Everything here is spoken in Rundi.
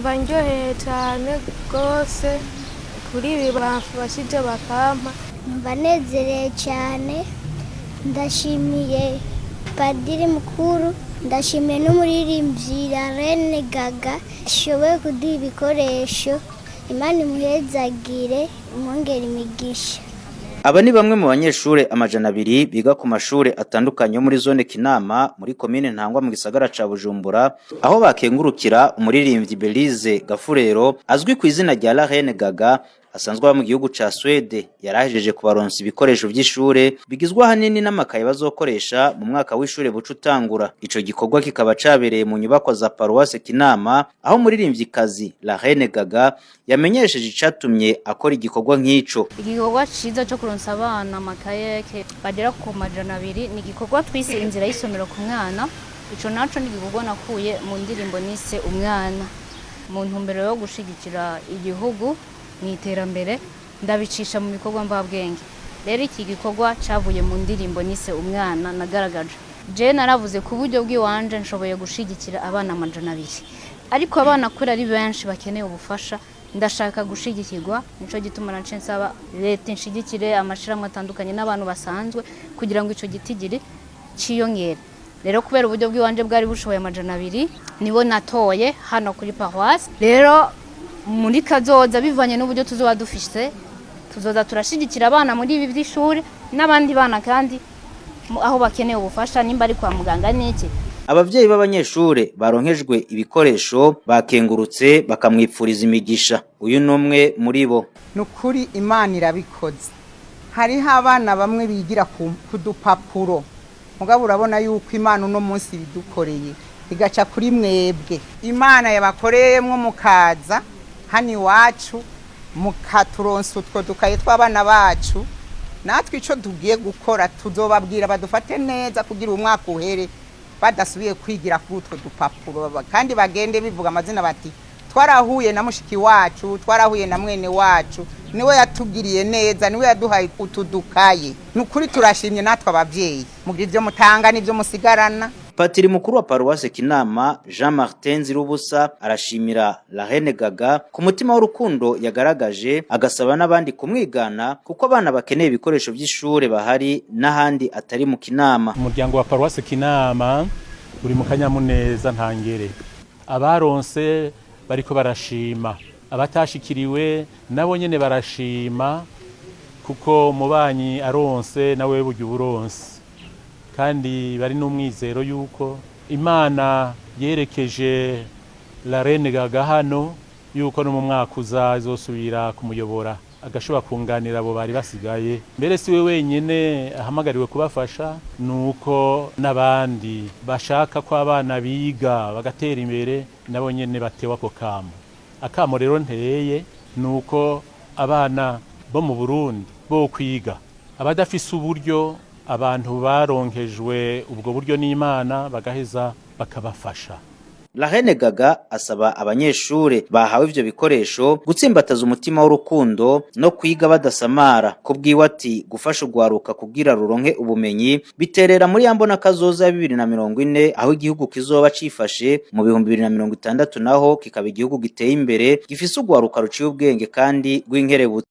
Numva ndyoheye cyane rwose kuri ibi bamfashije bakampa. Numva nezerewe cyane. Ndashimiye padiri mukuru, ndashimiye n'umuririmbyi Rene Gaga ashoboye kuduha ibikoresho. Imana imuhezagire, imwongere imigisha. Aba ni bamwe mu banyeshure 200 biga ku mashure atandukanye yo muri zone Kinama, muri komine Ntangwa, mu gisagara ca Bujumbura, aho bakengurukira umuririmbyi Belize Gafurero azwi ku izina rya La Reine Gaga, asanzwe aba mu gihugu ca Swede. Yarahejeje kubaronsa ibikoresho vy'ishure bigizwe ahanini n'amakaye bazokoresha mu mwaka w'ishure buca utangura. Ico gikorwa kikaba cabereye mu nyubakwa za Paroisse Kinama, aho umuririmvyikazi La Reine Gaga yamenyesheje icatumye akora igikorwa nk'ico. Igikorwa ciza cyo kuronsa abana amakaye bagera ku 200 ni igikorwa twise "Inzira y'isomero ku mwana". Ico naco ni igikorwa nakuye mu ndirimbo nise "Umwana", mu ntumbero yo gushigikira igihugu mu iterambere, ndabicisha mu bikorwa mvabwenge. Rero iki gikorwa cavuye mu ndirimbo nise "Umwana". Nagaragaje je naravuze ku buryo bw'iwanje nshoboye gushigikira abana 200, ariko abana kubera ari benshi bakeneye ubufasha, ndashaka gushigikirwa. Nico gituma nace nsaba leta inshigikire, amashirahamwe atandukanye n'abantu basanzwe, kugira ngo ico gitigiri ciyongere. Rero kubera uburyo bw'iwanje bwari bushoboye 200, nibo natoye hano kuri paroisse. Rero muri kazoza, bivanye n'uburyo tuzoba dufise, tuzoza turashigikira abana muri ibi by'ishuri n'abandi bana kandi aho bakeneye ubufasha, nimba ari kwa muganga n'iki. Abavyeyi b'abanyeshure baronkejwe ibikoresho bakengurutse, bakamwipfuriza imigisha. Uyu n'umwe muri bo. Ni ukuri Imana irabikoze. Hariho abana bamwe bigira ku dupapuro, mugabo urabona yuko Imana uno munsi ibidukoreye igaca kuri mwebwe. Imana yabakoreyemwo mukaza hano iwacu, mukaturonsa utwo dukaye tw'abana bacu. Natwe icyo tugiye gukora, tuzobabwira badufate neza kugira umwaka uhere badasubiye kwigira kuri utwo dupapuro, kandi bagende bivuga amazina bati: "Twarahuye na mushiki wacu, twarahuye na mwene wacu, niwe yatugiriye neza, niwe yaduhaye utu dukaye." Ni ukuri turashimye natwe ababyeyi, mugira ibyo mutanga n'ibyo musigarana. Patiri mukuru wa Paruwase Kinama, Jean Martin Nzirubusa, arashimira La Reine Gaga ku mutima w'urukundo yagaragaje, agasaba n'abandi kumwigana kuko abana bakeneye ibikoresho by'ishure bahari n'ahandi atari mu Kinama. Umuryango wa Paruwase Kinama uri mu kanyamuneza ntangere. Abaronse bariko barashima, abatashikiriwe nabo nyene barashima, kuko umubanyi aronse nawe burya uburonse. Kandi bari n'umwizero yuko Imana yerekeje La Reine Gaga hano, yuko no mu mwaka uza izosubira kumuyobora, agashobora kunganira abo bari basigaye. Mbere si we wenyine ahamagariwe kubafasha, nuko n'abandi bashaka ko abana biga bagatera imbere nabo nyene batewe ako kamo. Akamo rero nteye nuko abana bo mu Burundi bo kwiga, abadafise uburyo, abantu baronkejwe ubwo buryo n'Imana bagaheza bakabafasha. La Reine Gaga asaba abanyeshure bahawe ivyo bikoresho gutsimbataza umutima w'urukundo no kwiga badasamara. Kubwiwe ati gufasha urwaruka kugira ruronke ubumenyi biterera muri ya mbona kazoza ya 2040, aho igihugu kizoba cifashe, mu 2060 naho kikaba igihugu giteye imbere, gifise urwaruka ruciye ubwenge kandi rw'inkerebutsi.